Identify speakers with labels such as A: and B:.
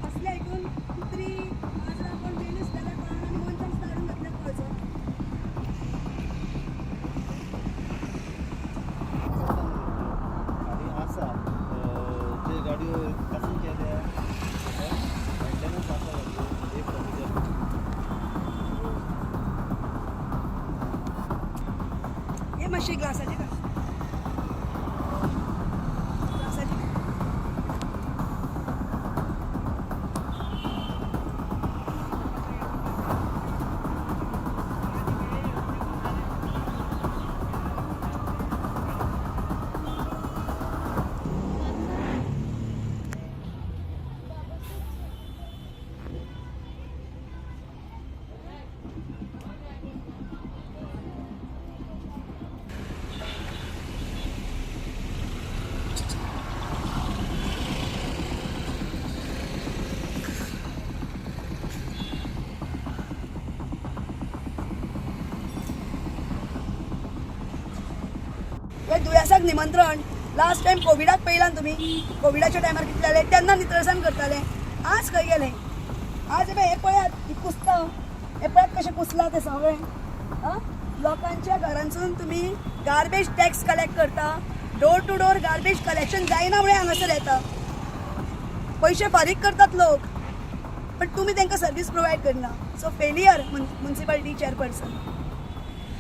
A: असल्या हितून कुत्री, माजरां कोण मेलीच जाल्यार कळना आनी मनशांक सुद्दां हाडून घातल्यार कळचो.
B: आनी आसा जे गाडयो पासून केल्या, मेंटेनन्स आसा गाडयो एक प्रोसिजर.
A: हे मातशे ग्लासाचे काड, ग्लासाचे. हे दुयेंसाक निमंत्रण. लास्ट टायम कोविडाक पळयला न्हू तुमी, कोविडाच्या टायमार कितें जालें? तेन्ना नितळसाण करताले, आज खंय गेले? आज हे पळय, हे पळयात, ही कुसता. हे पळयात कशें कुसलां तें सगळें. आं, लोकांच्या घरांसून तुमी गार्बेज टॅक्स कलेक्ट करता. Door to door garbage collection जायना म्हणून हांगासर येता. पयशे फारीक करतात लोक, पण तुमी तांकां सर्वीस प्रोवायड करना. So failure municipality chairperson.